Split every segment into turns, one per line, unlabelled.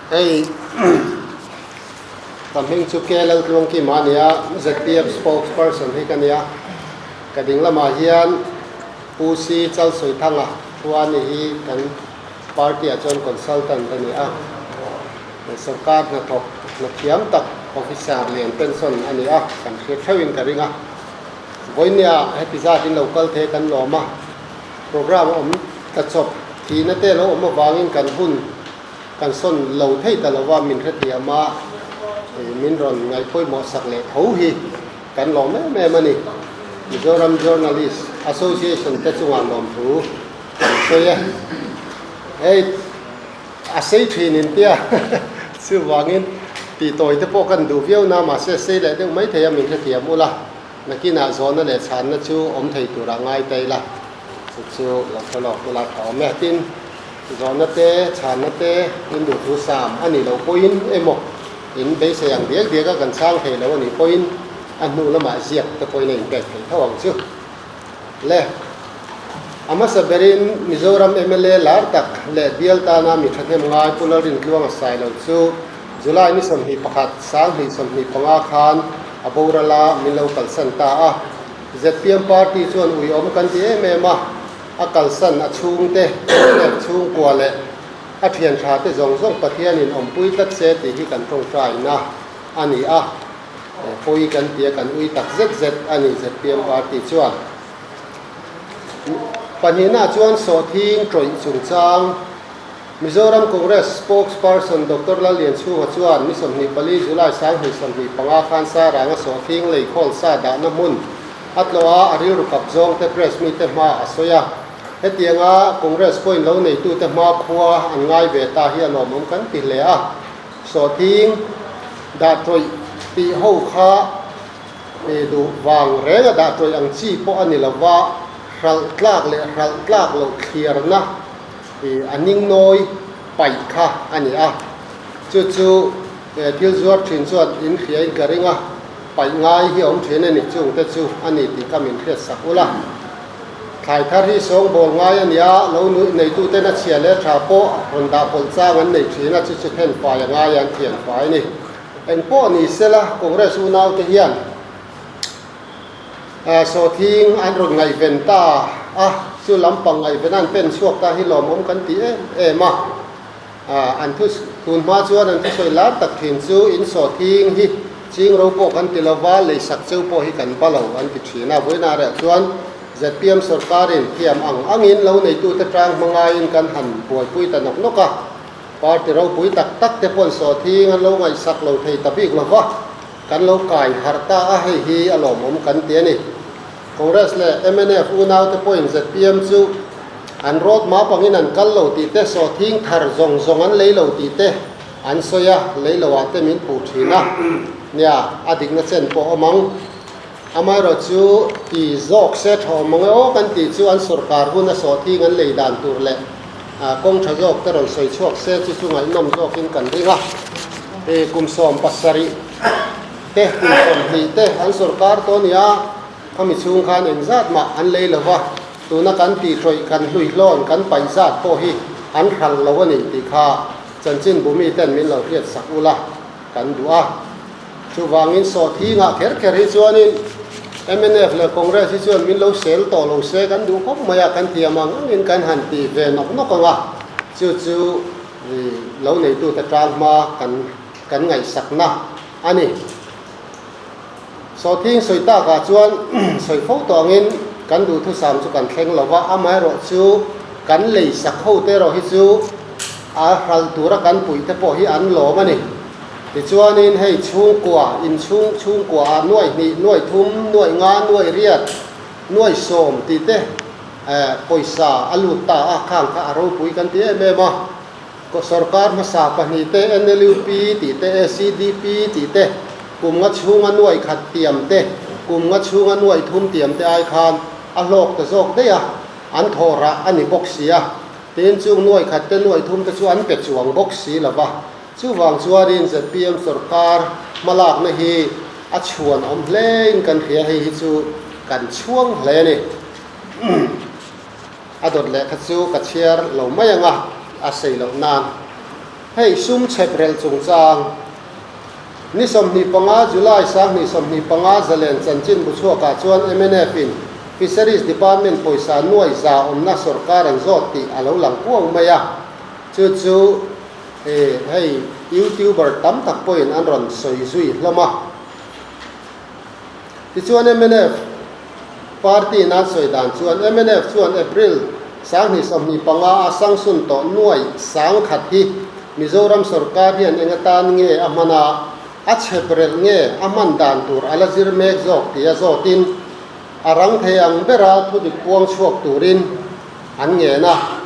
Hei ka hming chu K Laltluangkima a ni a, zpm spokesperson hi ka ni a. Ka ding lamah hian Pu C Chalsawithanga Thuani hi kan party ah chuan consultant a ni a. Sorkar hnathawk hna thiam tak officer lian pension a ni a, kan hria theuhin ka ring a. Vawinia heti zat in lo kal thei kan lawm a, program a awm ta chawp thihna te lo awm avangin kan hun kan sawn lo thei ta lova min hrethiam a, min rawn ngaihpawimawh sak leh tho hi kan lawm em em a ni. Mizoram Journalist Association te chungah lawmthu kan sawi e. Hei. A sei thin in tia chuvangin tih tawi te pawh kan duh viau na mahse sei leh deuh mai thei a min hrethiam ula nakinah zawhna leh chhanna chu awm thei turah ngai ta ila chu chu lo hre lawk ula tha awm e. Tin, zawhna te chhanna te in duhthu sam a nih loh pawhin emaw in beisei ang diak diak a kan chhang thei lo a nih pawhin a hnu lamah ziak te pawhin a inpek thei tho ang chu. Le. A hmasa berin Mizoram mla lar tak leh bial tana mi thahnem ngai Pu Lalrintluanga Sailo chu July ni 21, 2025 khan a boral a, min lo kalsan ta a. Zpm party chuan uiawm kan ti em em a, a kalsan a chhungte, mnf chhungkua leh a thian tha te zawng zawng Pathianin awmpui tlat se tih hi kan tawngtaina a ni a. Pawi kan tia kan ui tak zet zet a ni zpm party chuan. Pahnihna chuan sawhthing tawih chungchang Mizoram Congress spokesperson Doctor Lallianchhunga chuan ni 24 July 2025 khan Saranga sawhthing leikhawl sa dahna hmun a tlawh a, a rilru kap zawngte press mite hma a sawi a. Hetianga Congress point lo neitute hma khua an ngai ve ta hi a lawmawm kan ti hle a. Sawhthing dah tawih tih ho kha pe duh vang reng a dah tawih ang chi pawh a ni lo va, hralh tlak leh hralh tlak loh thliarna a ning nawi paih kha a ni a. Chu chu thil zuar thin chuan in hria in ka ring a, paih ngai hi a awm thin a ni, chungte chu a ni tih kha min hriat sak ula. Thlai thar hi sawngbawl ngai a nia, lo neituten a chhia leh tha pawh rawn dah pawlh chang an nei thin a, chu chu then fai a ngai a, an thian fai a ni. Eng pawh ni sela, Congress unaute hian sawthing an rawn ngaihven ta a, chu lampang ngaihven an pen chhuak ta hi lawmawm kan ti em em a. An thu tun hma chuan an thusawi lar tak thin chu in sawthing hi ching ro pawh kan ti lova, leisak cheu pawh hi kan ba lo an ti thin a. Vawiinah reh chuan zpm sorkarin thiam ang angin lo neitute tang hmangaiin kan han buaipui ta nawk nawk a. Party ropui tak tak te pawn sawthing an lo ngaihsak lo thei ta bik lova, kan lo kai harh ta a, hei hi a lawmawm kan ti a ni. Congress leh mnf unaute pawhin zpm chu an road map angin an kal lo tih te, sawhthing thar zawng zawng an lei lo tih te an sawi a, lei lo ah te min puh thin a. Nia, a dikna chen pawh awm ang. Amaherawh chu ti zawk se tha awm ang e aw kan tih chu an sorkar huna sawhthing an lei dan tur leh kawng tha zawk te rawn sawi chhuak se chu chu ngaihnawm zawkin kan ring a. Kum 70. Te kum 20 te an sorkar tawh a ni a, khami chhung khan engzat mah an lei lo va, tuna kan tihhrawih kan hluihlawn kan paih zat pawh hi an hralh lo a ni tih kha chanchin bumi ten min lo hriat sak ula kan duh a. Chuvangin sawhthingah kher kher hi chuanin mnf leh Congress hi chuan min lo sel tawh lo se kan duh khawp mai a, kan thiam ang angin kan han tih ve nawk nawk ang a, chu chu lo neitute tang hma kan kan ngaihsakna a ni. Sawhthing sawi takah chuan sawi fo tawh angin kan duhthusam chu kan thleng lo va, amaherawh chu kan lei sak ho te erawh hi chu a hralh tura kan puih te pawh hi an lawm a ni. Tichuanin hei chhungkua, inchhung chhungkua ah nuaih hnih, nuaih thum, nuaih nga, nuaih riat, nuaih sawm tih te pawisa a lut ta a, khang kha a ropui kan ti em em a. Sorkar hmasa pahnih te, NLUP tih te, ACDP tih te, kum nga chhunga nuaih khat tiam te, kum nga chhunga nuaih thum tiam te ai khan a hlawk ta zawk daih a, an thawh rah a ni bawk si a. Tin, chung nuaih khat te, nuaih thum te chu an pe chuang bawk si lo va. Chuvang chuanin zpm sorkar hmalakna hi a chhuan awm hlein kan hria, hei hi chu kan chhuang hle a ni. A dawt leh kha chu ka chhiar lo mai ang a, a sei loh nan. Hei sum chhep relh chungchang ni 25 July 2025 zalen chanchin bu chhuakah chuan mnf in Fisheries Department pawisa nuai za awmna sorkar an zawt tih a lo lang kuau mai a, chu chu hei YouTuber tam tak pawhin an rawn sawi zui hlawm a. Tichuan mnf party in an sawi dan chuan mnf chuan April 2025 a sanction tawh nuai 10,000 hi Mizoram sorkar hian eng atan nge a hman a, a chhep relh nge a hman dan tur a la zir mek zawk tia zawtin a rang thei ang bera thudik puang chhuak turin an ngen a.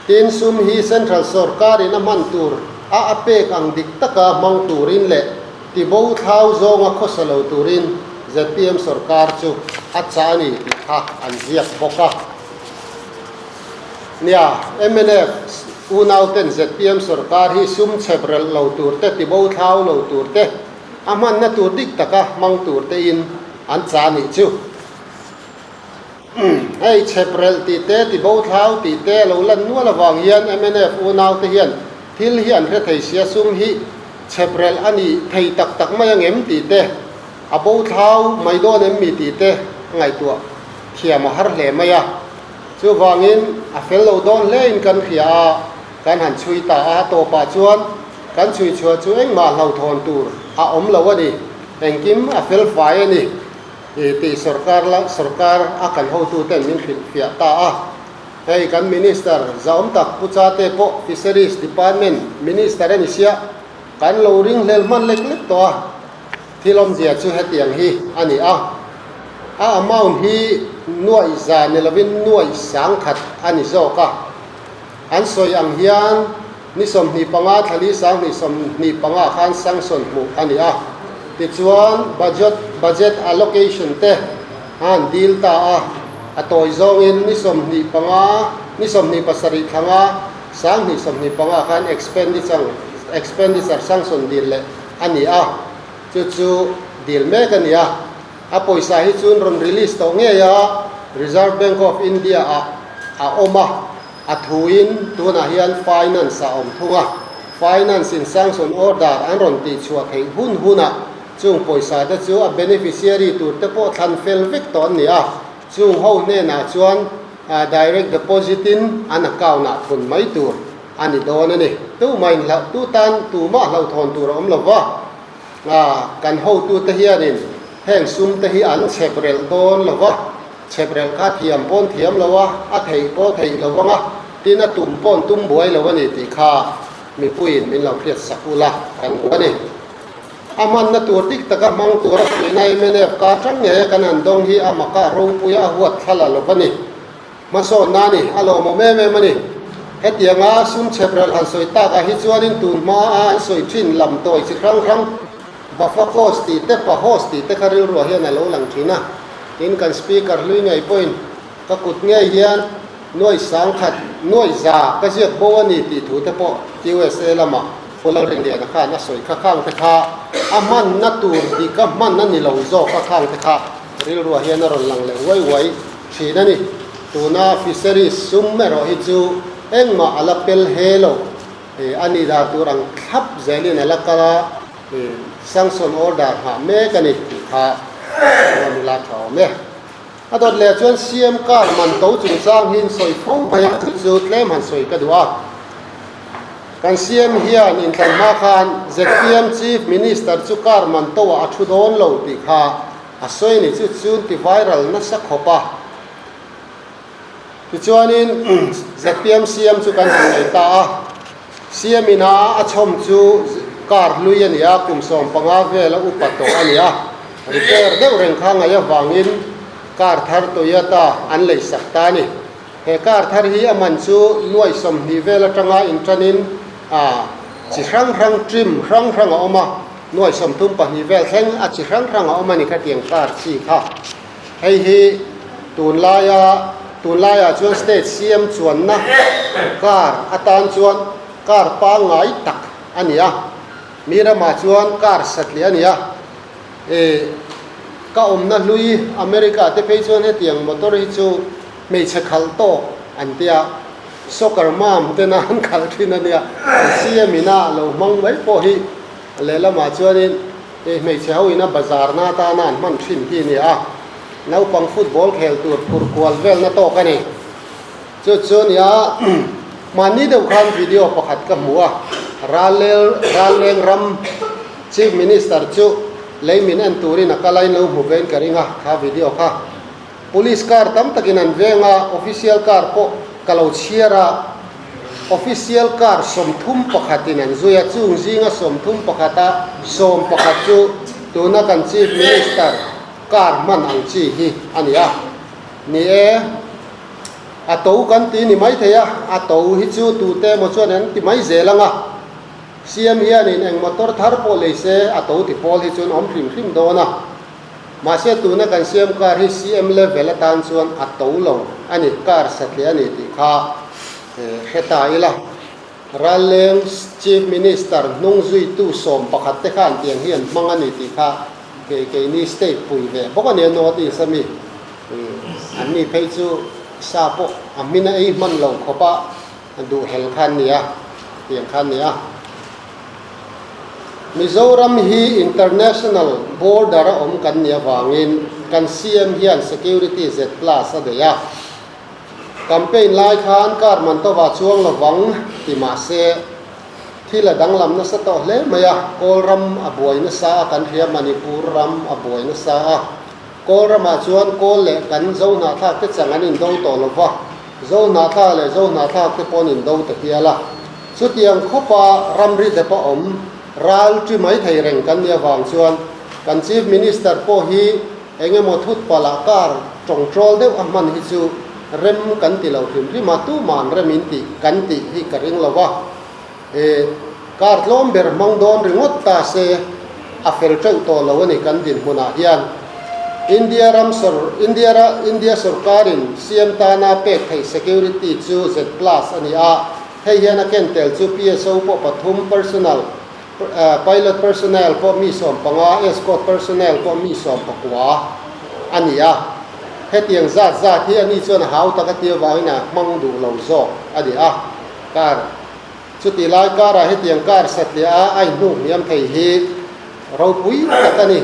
Tin, sum hi Central sorkarin a hman tur a a pek ang dik taka hmang turin leh tibo thlau zawnga khawsa lo turin zpm sorkar chu a chah a ni tih kha an ziak bawk a. Nia, mnf unauten zpm sorkar hi sum chhep relh lo tur te, tibo thlau lo tur te, a hmanna tur dik taka hmang tur tein an chah a nih chu. Hei chheprelh tih te, tibo thlau tih te a lo lan nual avang hian mnf unau te hian thil hi an hre thei sia, sum hi chheprelh a ni thei tak tak mai angem tih te, a bo thlau mai dawn em mi tih te ngaihtuah thiam a har hle mai a. Chuvangin a fel lo dawn hle in kan hria a, kan han chhui ta a, tawpah chuan kan chhui chhuah chu engmah hlauhthawn tur a awm lo a ni, engkim a fel fai a ni. Tih sorkar la sorkar a kan hotuten min hrilh fiah ta a. Hei kan Minister zahawm tak Pu Chate pawh Fisheries Department Minister a ni sia, kan lo ringhlel hman lek lek tawh a. Thil awmzia chu hetiang hi a ni a, a amount hi nuaih za ni lovin nuaih 10,000 a ni zawk a. An sawi ang hian ni 25 thlali 2025 khan sanction hmuh a ni a. Tichuan budget budget allocation te an dil ta a, a tawi zawngin ni 25 ni 27 thlanga 2025 khan expenditure expenditure sanction dil leh a ni a, chu chu dil mek a ni a. A pawisa hi chuan rawn release tawh ngei a, Reserve Bank of India ah a awm a, a thuin tunah hian Finance ah a awm thung a, Finance in sanction order an rawn tihchhuah theih hun hunah chung pawisa te chu a beneficiary tur te pawh thlan fel vek tawh an ni a, chung ho hnenah chuan direct deposit in an account ah thun mai tur a ni dawn a ni. Tumah in hlauh tu tan tumah hlauhthawn tur a awm lova. A, kan hotute hianin heng sumte hi an chhep relh dawn lo va, chhep relh kha thiam pawn thiam lo a, a theih pawh theih lo vang a, tin a tum pawn tum buai lo a ni tih kha mipuiin min lo hriat sak ula kan duh a ni. A hmanna tur dik taka hmang tura fuihna mnf kar hrang ngei a kan han dawng hi a maka ropuia a huat thla la lo va ni. Hmasawnna a ni, a lawmawm em em a ni. Hetianga sum chheprelh han sawi takah hi chuanin tun hmaa an sawi thin lam tawi chi hrang hrang, Bafakos tih te, Pahos tih te kha rilruah hian a lo lang thin a. Tin, kan Speaker hlui ngei pawhin ka kut ngei hian nuai 10,000, nuai za ka ziak bo a ni tih thu te pawh USA lamah Pu Lalrinliana khan a sawi kha khang te kha a hmanna tur dika hman a ni lo zawk a khang te kha rilruah hian a rawn lang leh uai uai. Thin a ni. Tuna fisheries sum erawh hi chu engmah a la pel he lo. A nih dan tur ang thlap zelin a la kal a, sanction order nghah mek a ni tih kha rawn ila tha awm e. A dawt leh chuan CM car man to chungchang hi in sawi fo mai a, chu chu tlem han sawi ka duh a. Kan CM hian inthlan hma khan zpm Chief Minister chu car man to ah a thu dawn lo tih kha A sawi ni chu chun ti viral nasa khawp a. Tichuanin zpm CM chu kan han nei ta a. CM ina a chhawm chu car hlui a ni a, kum 15 vela upa tawh a ni a. Repair deuh reng kha ngaih avangin car thar Toyota an lei sak ta a ni. He car thar hi a man chu nuai 20 vel atanga intanin a chi hrang hrang trim hrang hrang a awm a. Nuai 32 vel thleng a chi hrang hrang a awm a ni kha tiang car chi kha. Hei hi tunlaia tunlaiah chuan state CM chuanna car atan chuan car pangngai tak a ni a. Mi ramah chuan car satliah a ni a. E ka awmna hlui America te phei chuan hetiang motor hi chu hmeichhe khalh tawk an tia. Soccer mam tena an khalh thin a nia, an CM ina lo hmang mai pawh hi lehlamah chuanin hmeichhe ho ina bazar na atana an hman thin hi a ni a, naupang football khel tur phur kual velna tawk a ni. Chu chu a nia, hmanni deuh khan video pakhat ka hmu a, Rallel Ralleng ram Chief Minister chu lei min en turin a kal a, in lo hmu vein ka ring a, kha video kha. Police car tam takin an veng a, official car pawh ka lo chhiar a, official car 31 in an zui a, chung zinga 31 a 11 chu tuna kan Chief Minister car hman ang chi hi a ni a. Ni e, a to kan ti ni maithei a, a to hi chu tute emaw chuan an ti mai zel ang a, CM hianin eng motor thar pawh lei se a to ti pawl hi chuan awm hrim hrim dawn a. Mahse tuna kan siam car hi CM level atan chuan a to lo a ni, car satliah a ni tih kha hre ta ila. Ralleng Chief Minister hnung zuitu 11 te khan tiang hi an hmang a ni tih kha kei keini state pui ve bawk a nia North East a mi an ni phei chu sa pawh a hmin a ei hman lo khawp a duh hel kha an ni a, tiang kha an ni a. Mizoram hi international border a awm kan nih avangin kan CM hian security Z plus a nei a. Campaign lai khan car man tova chuang lovang ti mah se thil a danglam nasa tawh hle mai a, Kawl ram a buai nasa a kan hria, Manipur ram a buai nasa a, Kawl ramah chuan Kawl leh kan Zohnahthlak te chang an indo tawh lova, Zohnahthlak leh Zohnahthlak te pawh an indo ta hial a. Chutiang khawpa ramri dep a awm ral ṭi mai thei reng kan nih avang chuan kan Chief Minister pawh hi eng emaw thut palh car tawngṭawl deuh a hman hi chu rem kan ti lo hrim hrim a, tuman rem in tih kan tih hi ka ring lo va. E, car tlawm ber hmang dawn ringawt ta se a fel teuh tawh lo a ni kan dinhmunah hian. India ram sawr India ra India sawrkarin CM tana pek theih security chu Z plus a ni a. Hei hian a ken tel chu PSO pawh pathum, personal, pilot personnel pawh mi 15, escort personnel pawh mi 19 a ni a. Hetiang zat zat hi ani chuan a hau tak a ti avangin a hmang duh lo zawk a ni a. Car chuti lai karah hetiang car satliah a a inhnuk hniam thei hi ropui tak a ni.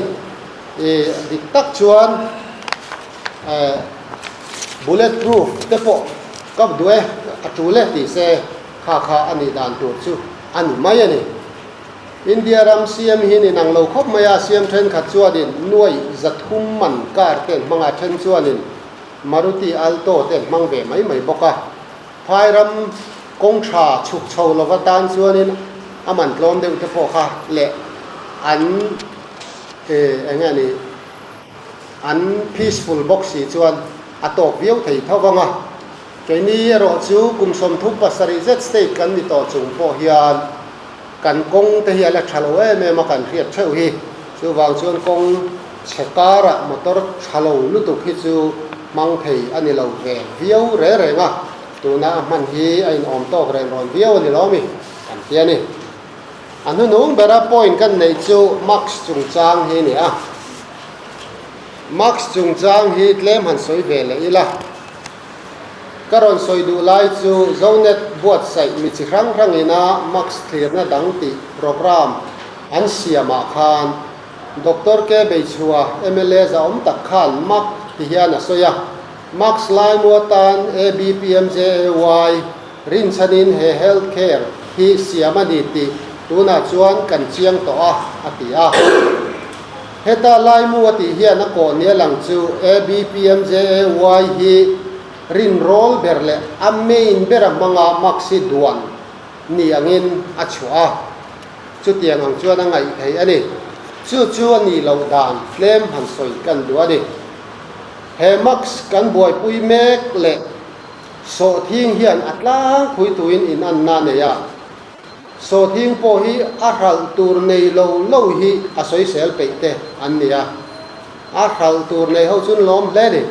I dik tak chuan Bullet proof te pawh ka duh e, a tul e tih se kha kha a nih dan tur chu a ni mai a ni. India ram CM hi ni nang lo khawp mai a, CM thenkhat chuanin nuai 300 man car te an hmang a, then chuanin Maruti Alto te an hmang ve mai mai bawk a. Phai ram kawng tha chhuk chho lova tan chuanin a man tlawm deuh te pawh kha leh an eng nge ni, An peaceful bawk si chuan a tawk viau thei tho vang a. Keini erawh chu kum 37 zet state kan ni tawh chung pawh hian kan kawng te hi a la tha lo em em a kan hriat theuh hi. Chuvang chuan kawng chhe karah motor tha lo lutuk hi chu hmang thei a ni lo ve viau re reng a. Tuna a hman hi a inawm tawk reng rawn viau a ni lo mi kan ti a ni. A hnuhnung bera point kan neih chu Max chungchang hi a ni a. Max chungchang hi tlem han sawi ve leh ila. Ka rawn sawi duh lai chu Zonet buatsaih mi chi hrang hrangina Max thlirna dang tih program an siamah khan Doctor K Beichhua, mla zahawm tak khan Max ti hian a sawi a. Max Laimua tan ABPMJAY Rinchhanin he health care hi siam a ni tih tunah chuan kan chiang tawh a, a ti a. Heta Laimu a tih hian a kawh nia lang chu ABPMJAY hi rinrawl ber leh a main bera hmanga max hi duan ni angin a chhuah a. Chutiang ang chuan a ngaih theih a ni. Chu chu a nih loh dan tlem han sawi kan duh a ni. He max kan buaipui mek leh Sawhthing hian a tlangpui tuin in anna a nei a, sawhthing pawh hi a hralh tur nei lo lo hi a sawisel peih te an ni a, a hralh tur nei ho chun lawm hle ni.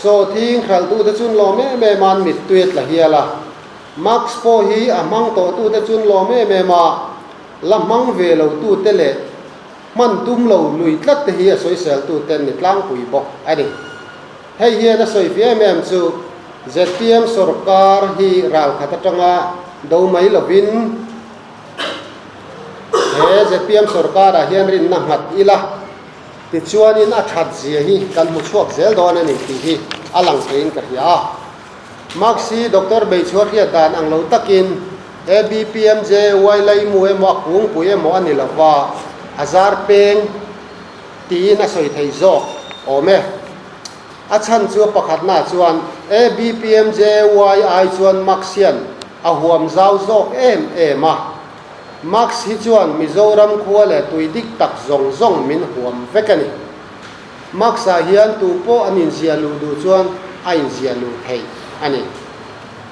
Sawhthing hralh tu te chun lawm em em a, an mittui a tla hial a, Max pawh hi a hmang tawh tu te chun lawm em em a, la hmang ve lo tu te leh hman tum lo lui tlat te hi a sawisel tu te an ni tlangpui bawk a ni. Hei hian a sawi fi em em chu. Zpm sorkar hi ralkhat atanga do mai lovin he zpm sorkarah hian rinna nghat ila tichuanin a that zia hi kan hmu chhuak zel dawn a ni tih hi a lang theiin ka hria a. Marx hi Doctor Beichhuar hriat dan ang lo takin ABPMJY laimu emaw a kungpui emaw a ni lova a zar peng tiin a sawi thei zawk awm e. A chhan chu pakhatna chuan ABPMJY ai chuan Marx hian a huam zau zawk em em a. Marx hi chuan Mizoram khua leh tui dik tak zawng zawng min huam vek a ni. Marx-ah hian tu pawh an inziah luh duh chuan a inziah luh theih a ni.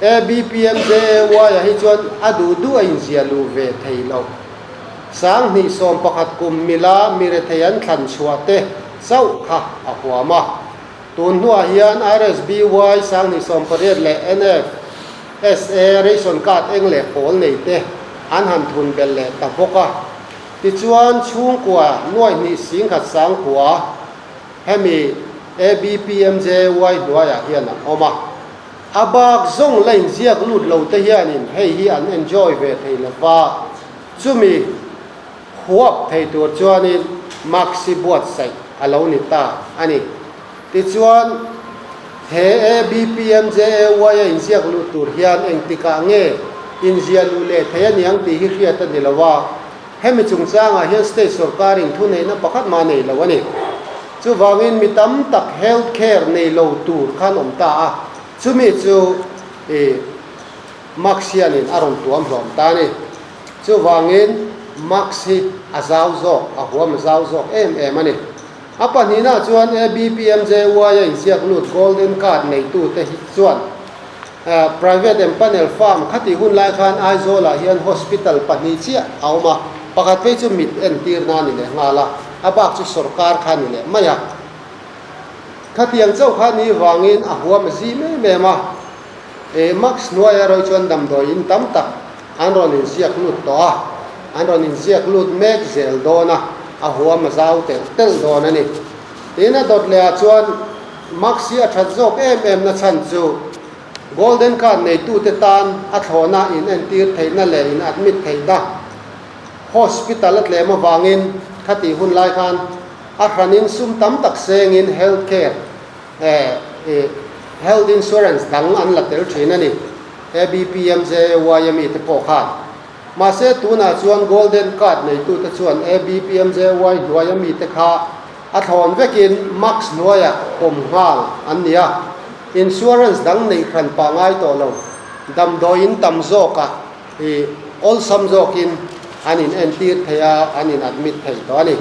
ABPMJAY-ah hi chuan a duh duh a inziah luh ve thei lo. 2011 kum mila mi rethei an thlan chhuah te chauh kha a huam a. Tun hnuah hian RSBY 2018 leh NFSA ration card eng leh pawl nei te an han thun belh leh ta bawk a. Tichuan chhungkua nuai hnih singkhat sangkua hemi ABPMJY hnuaiah hian an awm a. A bak zawng la inziak lut lo te hianin hei hi an enjoy ve thei lo va, chumi huap thei tur chuanin Maxi buatsaih a lo ni ta a ni. Tichuan, he ABPMJAY a inziak luh tur hian engtikah nge inziah luh leh thei a niang tih hi hriat a ni lo a, hemi chungchangah hian state sorkarin thuneihna pakhat mah nei lo a ni. Chuvangin mi tam tak health care nei lo tur khan awm ta a, chumi chu i Max hianin a rawn tuam hlawm ta a ni. Chuvangin Max hi a zau zawk, a huam a zau zawk em em a ni. A pahnihna chuan ABPMJY a inziak lut Golden Card neitute hi chuan Private Empanel Farm khatih hun lai khan Aizawlah hian Hospital pahnih chiah a awm a, pakhat phei chu mit entirna a ni leh nghal a, a bak chu sawrkar kha a ni leh mai a. Khatiang chauh kha ni vangin a huam a zim em em a, Max hnuaia rawih chuan damdawi in tam tak an rawn inziak lut tawh a, an rawn inziak lut mek zel dawn a, a huam a zau telh telh dawn a ni. Tin, a dawt lehah chuan Max hi a that zawk em em na chhan chu Golden Card neitute tan a thlawhna in entir theihna leh in admit theihna hospital a tlem avangin khatih hun lai khan a hranin sum tam tak sengin health care health insurance dang an la tel thin a ni. ABPMJAY a mite pawh khan. Mahse tunah chuan Golden Card neitute chuan ABPMJAY hnuaia mite kha a thlawn vekin max hnuaia pawm nghal an ni a, insurance dang neih hran pah ngai tawh lo, damdawiin tam zawkah i awlsam zawkin an in entir thei a, an in admit thei tawh a ni.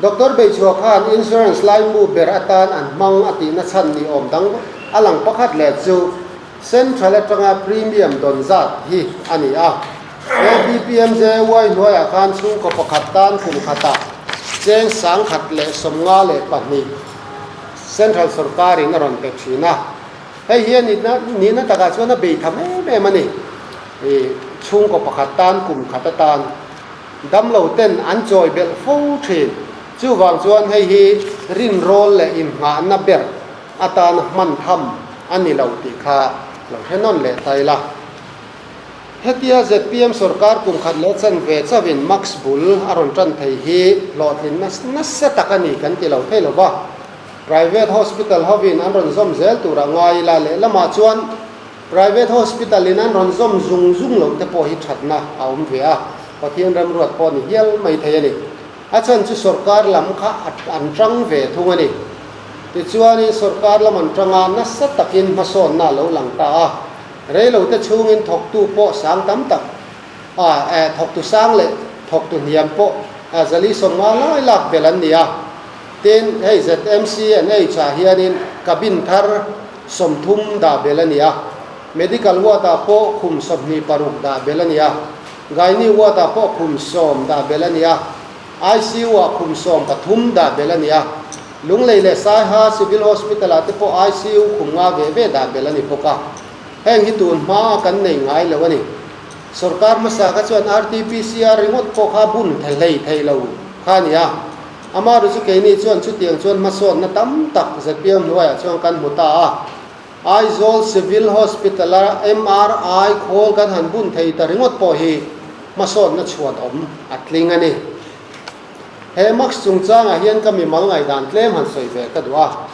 Doctor Beichhua khan insurance laimu ber atan an hmang a tihna chhan ni awm dang a lang pakhat leh chu Central atanga premium dawn zat hi a ni a. ABPMJY hnuaiah khan chhungkaw pakhat tan kum khatah cheng 1052 Central sorkarin a rawn pe thin a. Hei hi a nihna takah chuan a bei tham em em a ni. Chhungkaw pakhat tan kum khat atan damlo ten an chawi belh fo thin. Chuvang chuan hei hi rinrawl leh inngahna ber atana hman tham a ni lo tih kha lo hre nawn leh ta ila. Hetia zpm sorkar kum khat leh chanve chauhin Max bul a rawn tan thei hi hlawhtlinna nasa tak a ni kan ti lo thei lo va. Private hospital hovin an rawn zawm zel tur a ngai ila lehlamah chuan private hospital in an rawn zawm zung zung loh te pawh hi thatna a awm ve a, Pathian remruat pawh ni hial mai thei a ni. A chhan chu sorkar lam kha an tang ve thung a ni. Tichuanin sorkar lam an tanga nasa takin hmasawnna a lo lang ta a, reilote chhungin thawktu pawh sang tam tak a, thawktu sang leh thawktu hniam pawh zali 50 lai lak belh an ni a. Tin, hei ZMC and H ah hianin cabin thar 30 dah belh a ni a, medical ward ah pawh khum 26 dah belh a ni a. Gynae ward ah pawh khum 10 dah belh a ni a, ICU ah khum 13 dah belh a ni a, Lunglei leh Saiha Civil Hospital ah te pawh ICU khum nga ve ve dah belh a ni bawk a. Heng hi tun hma a kan nei ngai lo a ni. Sorkar hmasa kha chuan RTPCR ringawt pawh kha bun hlei thei lo kha a ni a. Amaherawhchu keini chuan chutiang chuan hmasawnna tam tak zpm hnuaiah chuan kan hmu ta a. Aizawl Civil Hospital-a MRI khawl kan han bun thei ta ringawt pawh hi hmasawnna chhuan awm a tling a ni. He mask chungchangah hian ka mimal ngaihdan tlem han sawi ve ka duh a.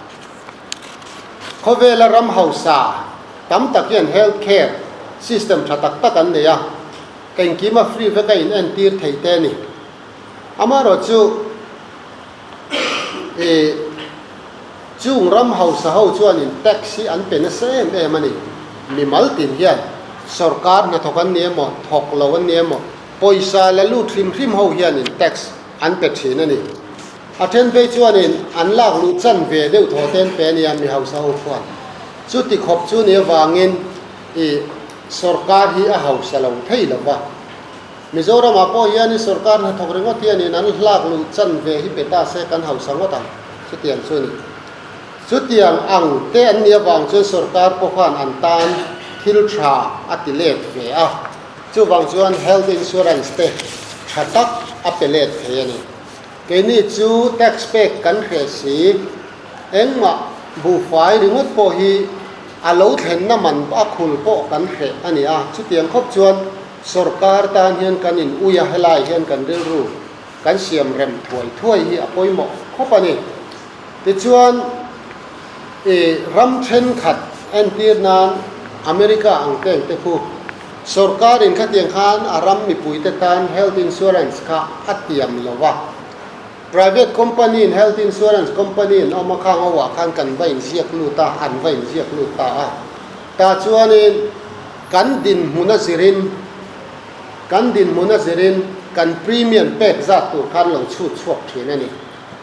Khawvela ram hausa tam tak hian health care system tha tak tak an nei a, engkima free veka in entir thei te a ni. Amaherawhchu ih chung ram hausa ho chuanin tax hi an pe nasa em em a ni. Mimal tin hian sorkar hnathawk an ni emaw, thawk lo an ni emaw, pawisa la lut hrim hrim ho hianin tax an pe thin a ni. A then phei chuanin an lak luh chan ve deuh thaw te an pe a nia mi hausa ho khuan. Chuti khawp chu ni avangin ih sorkar hi a hausa lo thei lo va. Mizoramah pawh hianin sorkar hnathawk ringawt hianin an hlak luh chan ve hi pe ta se kan hausa ngawt ang, chutiang chu a ni. Chutiang ang te an nih avang chuan sorkar pawh khan an tan thil tha a ti let ve a, chuvang chuan health insurance te tha tak a pe let thei a ni. Keini chu tax pek kan hreh si, engmah buhfai ringawt pawh hi a lo thlenna man a khul pawh kan hreh a ni a, chutiang khawp chuan Sorkar tan hian kan in ui a, helai hian kan rilru kan siam rem thuai thuai hi a pawimawh khawp a ni. Tichuan, i ram thenkhat entir nan America ang te ang te khu sorkar in khatiang khan a ram mipui te tan health insurance kha a tiam lo va. Private company in health insurance company in awm a khang ho ah khan kan va inziak lut a, an va inziak lut ta a. Tah chuanin kan dinhmun a zirin, kan dinhmun a zirin kan premium pek zat tur khan lo chhut chhuak thin a ni.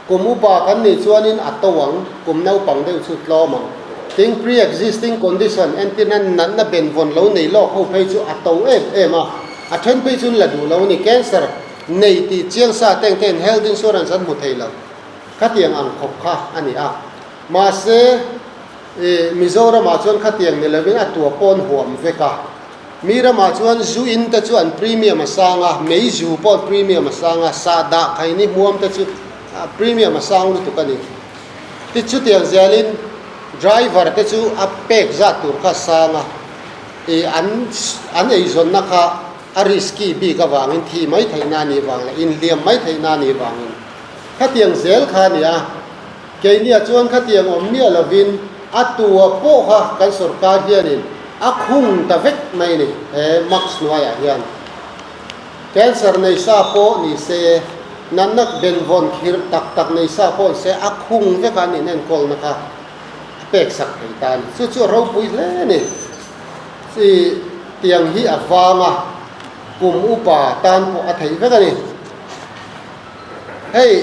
Kum upa kan nih chuanin a to ang, kum naupang deuh chu tlawm ang. Tin, pre-existing condition, entirna natna benvawn lo nei lawk ho phei chu a to em em a, a then phei chuan la duh lo a ni. Cancer nei tih chiang sa teng ten health insurance an hmu thei lo. Khatiang ang khawp kha a ni a. Mahse. I Mizoramah chuan khatiang ni lovin a tua pawn huam vek a. Mi ramah chuan zu in te chu an premium a sang a, mei zu pawh premium a sang a, sahdah khaini hmuam te chu premium a sang lutuk a ni. Ti chutiang zelin driver te chu a pek zat tur kha a sang a, i an an eizawnna kha a risky bik avangin thi mai theihna a nih vang leh inhliam mai theihna a nih vangin khatiang zel kha a ni a. Keiniah chuan khatiang awm miah lovin a tua pawh kha kan sorkar hianin a khung ta vek mai ni he mask hnuaiah hian. Cancer nei sa pawh ni se, natna benvawn khirh tak tak nei sa pawh ni se a khung vek a an inenkawlna kha a pek sak thei ta a ni. Chu chu a ropui hle a ni. Chi tiang hi a vang a, kum upa tan pawh a theih vek a ni. Hei.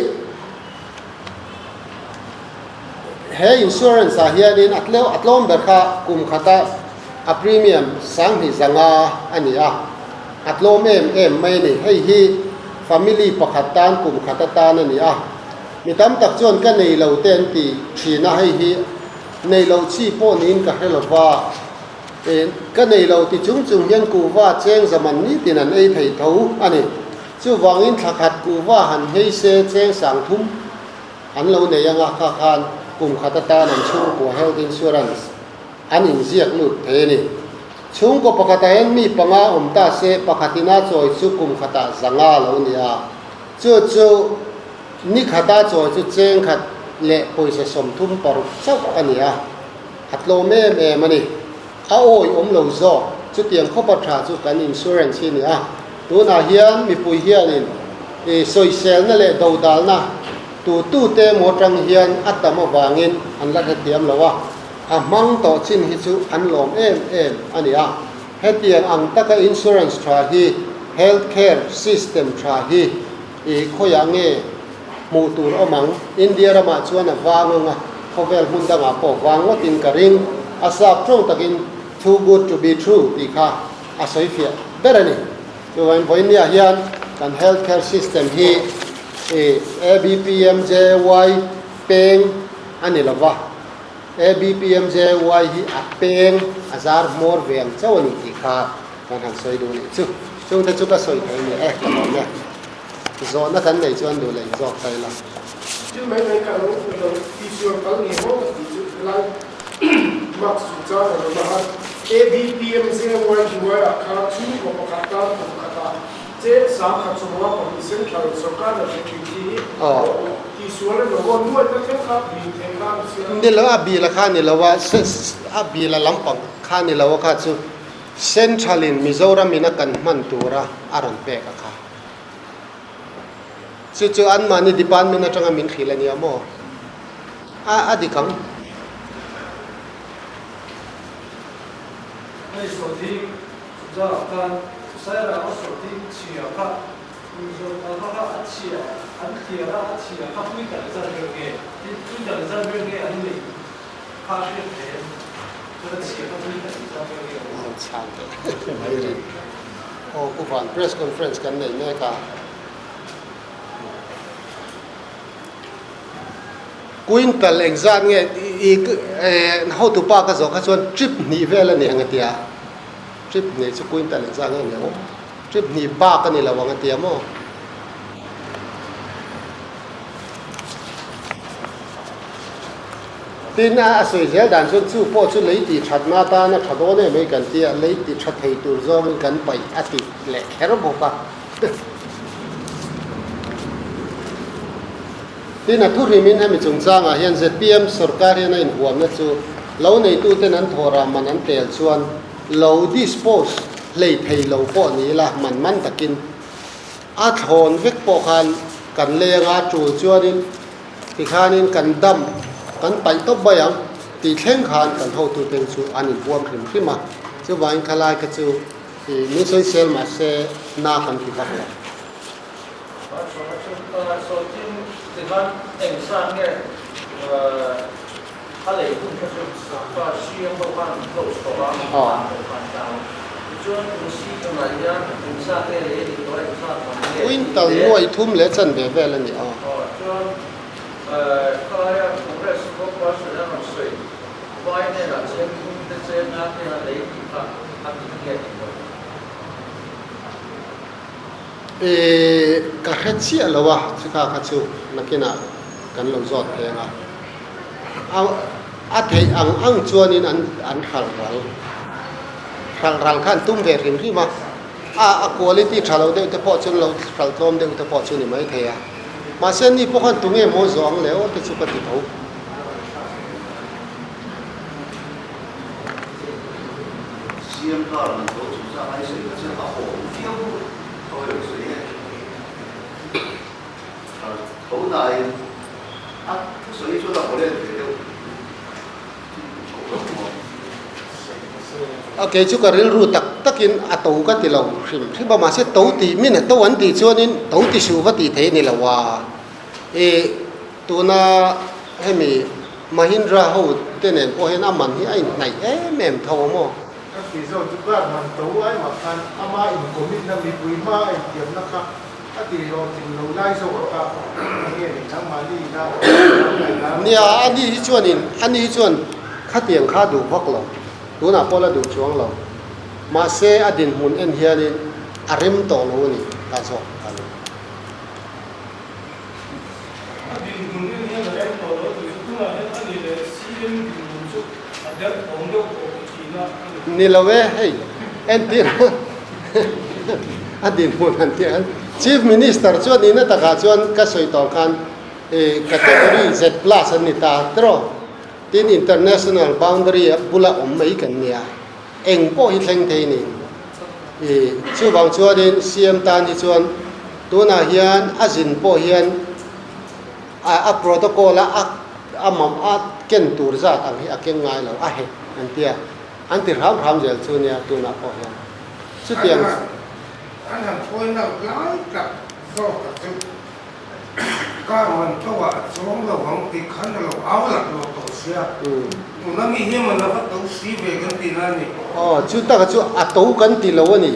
He insurance ah hianin a tleu a tlawm ber kha kum khata a premium 2000 a ni a, a tlawm em em mai a ni. Hei hi family pakhat tan kum khat atan a ni a, mi tam tak chuan ka nei lo te an ti thin a, hei hi nei loh chi pawh niin ka hre lo va, ka nei lo ti chung chung hian kuhva cheng zaman nitin an ei thei tho a ni. Chuvangin thla khat kuhva han hei se cheng 3000 an lo nei anga kha khan kum khat atan an chhungkua health insurance an inziak lut thei a ni. Chhungkaw pakhatah hian mi panga awm ta se pakhatin a chawi chu kum khatah 500 lo ni a, chu chu ni khata chawi chu cheng khat leh pawisa 36 chauh a ni a, a tlawm em em a ni. A awi awm lo zawk, chutiang khawpa tha chu kan insurance hi a ni a. Tunah hian mipui hianin i sawiselna leh dodalna tu tute emaw atang hian a tam avangin an la hrethiam lo a, a hmang tawh chin hi chu an lawm em em a ni a. Hetiang ang taka insurance tha hi, health care system tha hi i khawiah nge hmuh tur awm ang? India ramah chuan a vang ang a, khawvel hmun dangah pawh vang ngawtin ka ring. A sap tawng takin too good to be true tih kha a sawi fiah ber a ni. Chuvain vawinia hian kan health care system hi ABPMJY peng a ni lova, ABPMJY hi a peng a zar hmawr ve ang chauh a ni tih kha kan han sawi duh nih chu. Chungte chu ka sawi thei nia e, ka lawm e. Zawhna kan nei chuan duh leh inzawk ta ila.
Thil mai mai ka lo lo tisual kal nge maw ka tih chu helai. Marks chungchang a rawn a, ABPMZYDY ah khan chhungkaw pakhat tan kum khatah che 10,012 Central sorkar hna thei thin hi tihsual emaw aw nuaihna thleng kha bil thei kha a ni sia.
Ni lo, a bil a kha ni lo a, a bil a lampang kha ni lo a kha chu Central in Mizoram in a kan hman tura a rawn pek a kha. Chu chu anmahni department atanga min hrilh a nia maw? A a dik ang.
Hei sawhthing chungchangah khan Sairang a sawhthing chhia kha inzawrh kha kha a chhia an thliar a, a chhia kha pui tak zat ber nge? Tin, pui tak zat ber nge an lei kha a hriat theih em? Chuan a chhia kha pui tak zat ber nge awm ang?
Chhan teh mai rin. Aw Pu Van, press conference kan nei mek a. Quintal engzat nge i hotupa ka zawh kha chuan trip hnih vel a ni ang a tia. Trip hnih chu quintal engzat nge a ni ang aw? Trip hnih bak a ni lo ang a tia maw? Tin, a sawi zel dan chuan chu pawh chu lei tih thatna atan a tha dawn em mai kan tia, lei tih tha thei tur zawngin kan paih a ti leh kher bawk a. Tin, a thuhrimin hemi chungchangah hian zpm sorkar hian a inhuamna chu lo neituten an thawhrah man an tel chuan lo dispose hlei thei lo pawh ni ila man man takin a thlawn vek pawh khan kan lei anga tul chuanin tikhanin kan dam kan paih tawp mai ang tih thleng khan kan hotuten chu an inhuam hrim hrim a, chuvangin khalai kha chu Min sawisel mah se na kan ti vak lo. Quintal nuai thum leh chanve vel a ni a.
Vai hnenah cheng thum te cheng nga te a lei tih kha a dik nge dik lo?
E, ka hre chiah lo a, chika kha chu nakinah kan lo zawt pheng a. A, a theih ang ang chuanin an an hralh ral. Hralh ral kha an tum ve hrim hrim a, a a quality tha lo deuh te pawh chu an lo hralh tlawm deuh te pawh chu ni maithei a. Mahse ni pawh khan tunge maw zawh ang le aw te chu ka ti tho.
Siam kar man tho chung chang ai sawi kha chuan a awm viau tho emaw sawi nge thar tho nain a thusawi chuan a haw let ve deuh tho lo maw.
A kei chu ka rilru tak takin a to ka ti lo hrim hrim a mahse to tih min a to an tih chuanin to ti suh va tih theih a ni lo a i Tuna hemi Mahindra ho te nen pawh hian a man hi a inhnaih em em tho a maw?
Ka ti zawk chu kar man to ai mah khan ama in commit na mipui hma a intiamna kha a ti hlawhtling lo lai zawk kha enge ni nangmahni ina ngaihna.
Nia, ani hi chuanin ani hi chuan khatiang kha a duh vak lo, tunah pawh la duh chuang lo. Mahse a dinhmun en hianin a rem tawh lo a ni ta zawk a ni.
A dinhmun en hian a rem tawh lo tih chu tunah hian a ni leh CM dinhmun chu a der thawng deuh tawh ti thin a ni.
Ni lo e, hei entir a dinhmun han tih ang. Chief Minister chuan nihna takah chuan ka sawi tawh khan category Z plus an ni ta tiraw? Tin international boundary bula awm mai kan nia, eng pawh hi thleng thei ni. I chuvang chuanin CM tan hi chuan tunah hian a zin pawh hian a a protocol a a a mam a ken tur zat ang hi a keng ngai lo a hek an tia an ti hram hram zel chu nia tunah pawh hian chutiang
An han phawi nauh lai tak zawk a chu. Car man tho ah a chuang lo ang tih khan a lo au lak lo tawh sia. Tuna mi hi man a va to si ve kan ti na a ni.
Aw, chu taka chu a to kan ti lo a ni.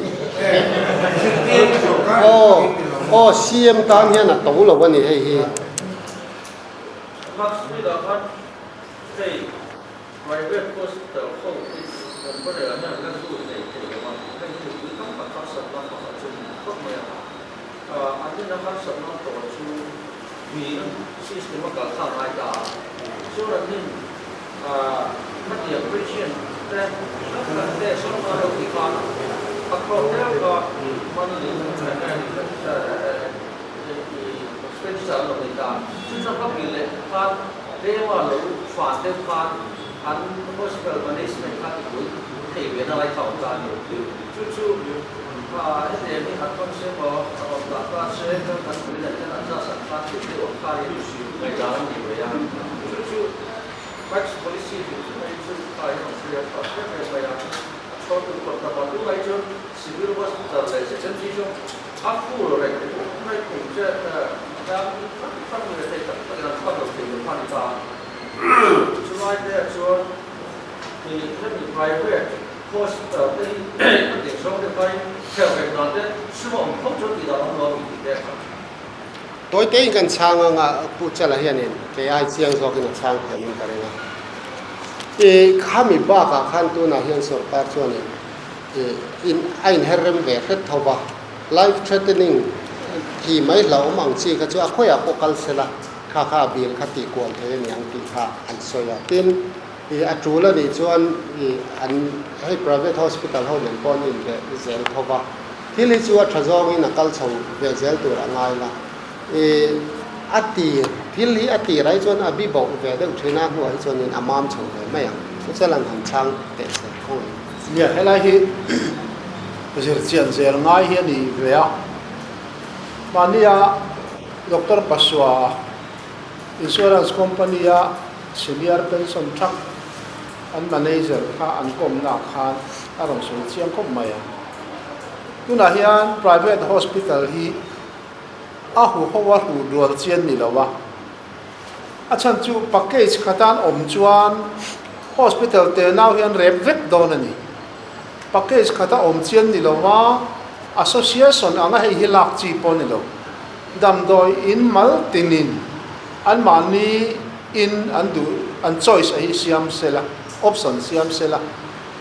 ZPM sorkar in
Aw,
kan ti lo.
aw, CM tan hian a to lo a ni hei hi.
Max Street ah khan hei private hospital ho hi kan khawvel ah hian an la lut leh thei lo a, hei hi mipui tam tak harsatna pakhat chu a ni khawp mai a. An rinna harsatna tawh chu mi an system a kal thlak ngai ta a, chuan an rin Khatiang patient te hrang hrang te sorkar ho tih khan a thlawh deuh a, money expenditure an lo nei ta. Chu chuan ka bil leh khan tlema lo fan deuh khan an hospital management kha ti pui thei ve na lai kha awm ta a ni. Chu chu hetiang hi han thawn se maw a awm dah ta se chuan kan pui leh ten an zah sak khan thil deuh ang khanin ngaihdan an nei ve a. Chu chu Tax policy tih chu hei chu kha in awm thei a tha em em mai a, a chhawrtu kawt ta pah tunah hi chuan Civil Hospital leh ZMC chu a full reng mai kum che tlang hrang hrang leh thei tak takin an chhuat lo thei lo kha a ni ta a. Chulai te ah chuan ih hemi private hospital te hi a ding zawng te khain hreh reng dan te sum a awm tho chuan tih dan awm lo a mi tih te a tha.
Tawi tein kan chhang anga Pu Chala hianin kei ai chiang zawkin a chhang thiamin ka ring a. I khami bakah khan tunah hian sorkar chuanin i in a inher rem ve hret tho va, life threatening thi mai hlauhawm ang chi kha chu a khawiah pawh kal sela kha kha a bill kha tih kual thei a ni ang tih kha an sawi a. Tin, i a tul a nih chuan i an hei private hospital ho nen pawh an inbe zel tho va. Thil hi chu a tha zawngin a kal chho ve zel tur a ngai la. I a tir, thil hi a tirah hi chuan a bi boh ve deuh thin a, hnuah hi chuanin a mam chho ve mai ang. Chuchel an han chhang teh se khawngaih.
Nia, helai hi zirchian zel ngai hi a ni ve a. Mahnia Doctor Pasua Insurance Company-a Senior Pension thak an manager kha an kawmna khan a rawn sawi chiang khawp mai a. Tunah hian private hospital hi a huho a hluh dual chian ni lo a, a chhan chu package khatan awm chuan hospital te nau hian rep vek dawn a ni. Package khata awm chian ni lo a, association anga hei hi lak chi pawh a ni lo. Damdawi in mal tinin anmahni in an duh an choice a hi siam sela, option siam sela.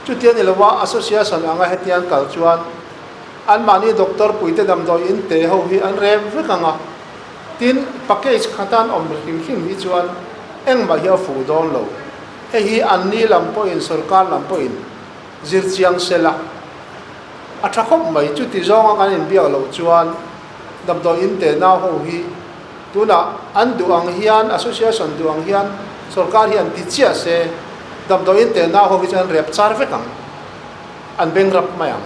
Chutia ni lova association anga hetiang kal chuan anmahni doctor puite damdawi in te ho hi an rem vek ang a, tin package khatan awm hrim hrim hi chuan engmah hi a fuh dawn lo. Hei hi anni lam pawhin sorkar lam pawhin zir chiang sela a tha khawp mai. Chuti zawnga kan inbiak loh chuan damdawi in te nau ho hi Tunah an duh ang hian, association duh ang hian sorkar hi an ti chiah se, damdawiin tehna ho hi chu an rep char vek ang, an beng rap mai ang.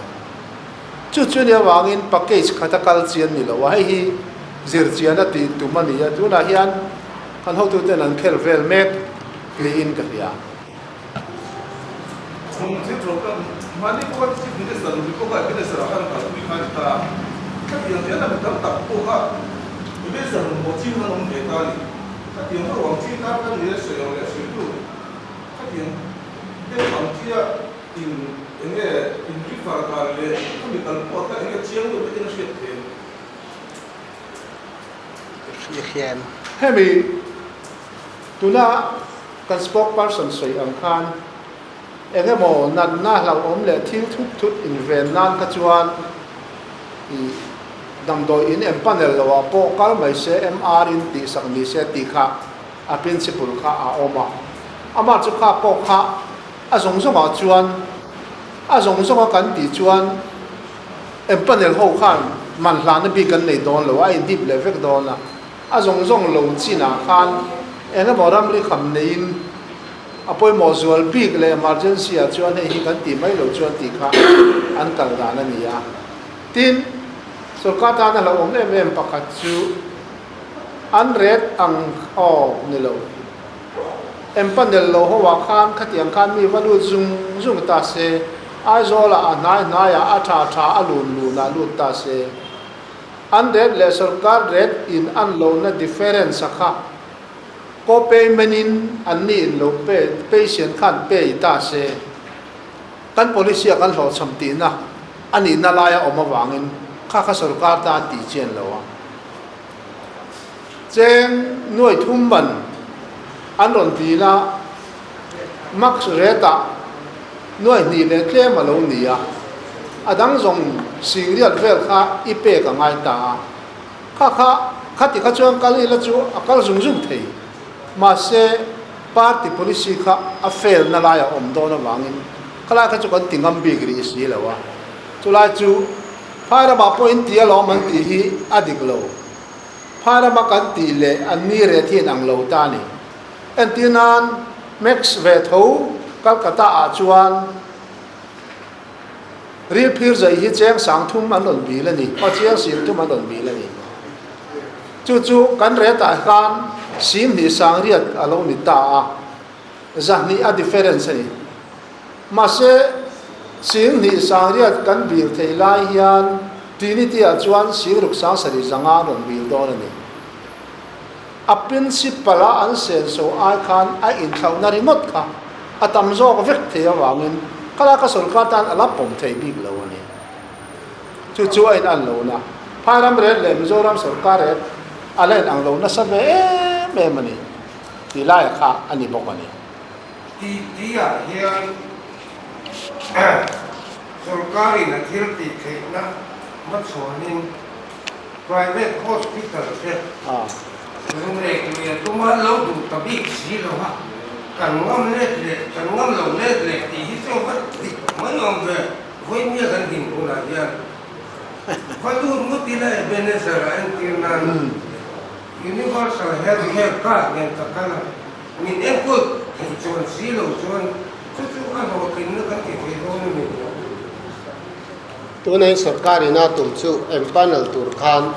Chu chu nia vangin package khata kal chi an ni lo a, hei hi zir chian a tih tum a ni a, tunah hian kan hotuten an khel vel mek niin ka hria.
Chung thil tho ka mahni pawh kha Chief Minister nupui pawh kha Minister ah khan kalpui kha a ni ta a, khatiang hian a mi tam tak pawh kha Minister rawn pawh ching khan awm ve ta a ni. Khatiang ho ang chi tan khan ni a sawi ang leh sawitu khatiang deuh ang chia in eng nge in refer dan leh khami kalpawh kha eng nge chiang deuh takin a hriat theih.
Hemi tuna Kan spokesperson sawi ang khan eng emaw natna hlauhawm leh thil thut thut inven nan kha chuan i damdawi in em panel lo ah pawh kal mai se MR in tihsak ni se tih kha a principle kha a awm a. Amah chu kha pawh kha a zawng zawng ah chuan a zawng zawng a kan tih chuan em panel ho khan man hlahna bik an nei dawn lo a, a in dip leh vek dawn a. A zawng zawng lo chinah khan eng emaw ramri kham neiin a pawimawh zual bik leh emergency ah chuan hei hi kan tih mai lo chuan tih kha an kal dan a ni a. Tin, sorkar tana hlauhawm em em pakhat chu an ret ang aw ni lo. Empanel lo ho ah khan khatiang khan mi va lut zung zung ta se, Aizawl ah a hnai hnai ah a tha tha a lun lun ah lut ta se. An ret leh sorkar ret in an lohna difference a kha co-payment in an ni in lo pe patient khan pay ta se kan policy a kan hlawhchham tihna a nihna lai a awm avangin kha kha sorkar tan tih chian lo a cheng nuai thum man an rawn dil a max ret ah Nuai hnih leh tlem a lo ni a, a dang zawng singriat vel kha i pek a ngai ta a. Kha kha khati kha chuan kal ila chu a kal zung zung thei. Mahse, Party policy kha a fail na lai a awm dawn avangin khalai kha chu kan ti ngam bik rih si lo a. Chulai chu phai ramah pawh in ti alawm an tih hi a dik lo. Phai rama kan tih leh an ni ret hi in ang lo ta a ni. Entir nan Max ve tho Calcutta ah chuan Ril phir zai hi cheng sang thum an rawn bil a ni, aw chiang sim thum an rawn bil a ni. Chu chu kan retah khan sim hnih sang riat a lo ni ta a, zahnih a difference a ni. Mahse, sing hnih sang riat kan bil thei lai hian Trinity ah chuan sing ruk sang sarih zanga an rawn bil dawn a ni. A principal a an senso ai khan a inthlauhna ringawt kha a tam zawk vek thei avangin khalaka sorkar tan a la pawm thei bik lo a ni. Chu chu a in-an lohna Phairam ret leh Mizoram sorkar ret a la in-ang lo nasa ve em em a ni tih laia kha a ni bawk a ni.
Tih-ah hian sorkarin a thil tih theihna hmachhuanin Private hospital te lungrek lui a tuma lo duh ta bik si lo a, kan ngam let leh kan ngam lo let leh tih hi chu va dik mai awm ve, vawinia kan din hunah hian va lut ngawt ila Ebenezer a entir nan Universal Health Care card nen ka kal a, min enkawl theih chuan si lo chuan chu chu a hlawhtlinna kan ti thei dawn a ni.
Tunah sorkar ina tum chu empanel tur khan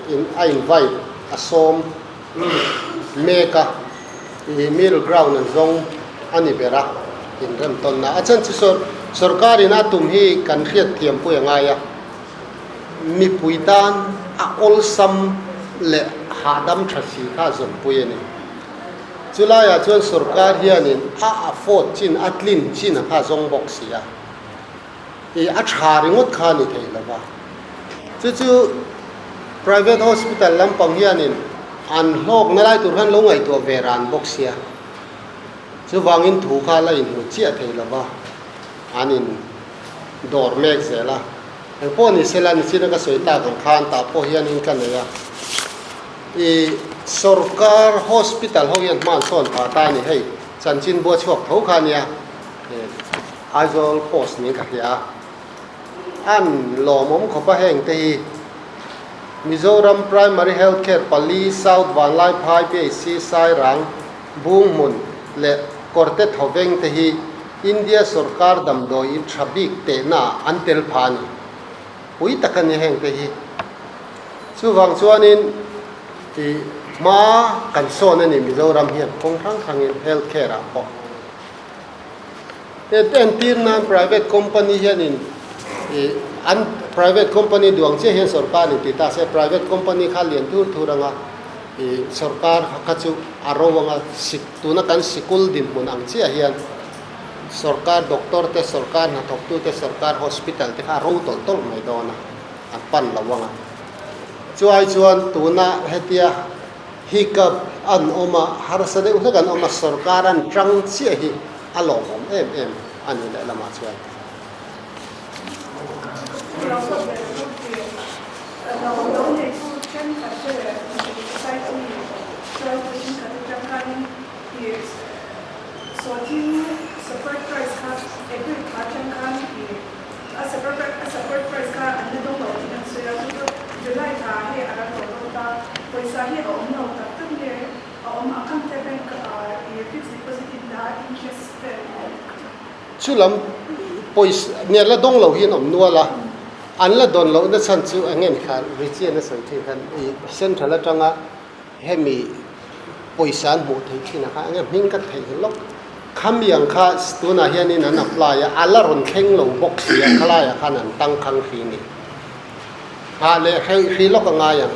in a invite a sawm mek a, i middle ground an zawng a ni ber a, inrem tawnna. A chhan chu sorkar ina tum hi kan hriat thiam pui a ngai a, mipui tan a awlsam leh hahdam tha si kha a zawmpui a ni. Chulaiah chuan sorkar hianin a afford chin, a tlin chin a kha zawng bawk si a. I a tha ringawt kha a ni thei lo va. Chu chu private hospital lampang hianin an hlawkna lai tur khan lo ngaihtuah ve ran bawk sia. Chuvangin thu kha la inhmu chiah thei lo va, an in dawr mek zel a. Engpawh ni sela nichina ka sawi tak ang khan tah pawh hianin ka nei a. I sorkar hospital ho hian hman sawn phah ta a ni hei, chanchin bua chhuak tho kha a nia. Aizawl post niin ka hria a, an lawmawm khawp a heng te hi Mizoram Primary Health Care pali South Vanlaiphai PHC Sairang Bunghmun leh Kawrte Thawveng te hi India sorkar damdawi in tha bik tehna ah an tel pha a ni. Pui tak a ni heng te hi. Chuvang chuanin i hma kan sawn a ni Mizoram hian kawng hrang hrangin health care ah pawh. Entir nan private company hianin ih an private company duang chiah hian sorkar in ti ta se private company kha lian thur thur anga ih sorkar kha chu a ro anga sik tuna kan sikul dinhmun ang chiah hian sorkar doctor te sorkar hnathawk tu te sorkar hospital te kha a ro tawlh tawlh mai dawn a an pan lo anga chuai chuan tuna hetia Hiccup an awm a, harsa deuh hlek an awm a, sorkar an tang chiah hi a lawmawm em em a ni lehlamah chuan.
Pawisa hi a awm lo tak tak nge a awm ang ang te bank ah i fixed deposit in dah interest vel a awm tak tak.
Chu lam pawisa nge la dawng lo hi an awm nual a, an la dawn loh na chhan chu eng nge ni kha Richie an a sawi thin khan i central atanga hemi pawisa an hmuh theih thin ang kha eng nge hming ka theih lawk khami ang kha tunah hianin an apply a, a la rawn thleng lo bawk si a khalaiah khan an tangkhang hri ni. Nghah leh hreih hri lawk a ngai ang.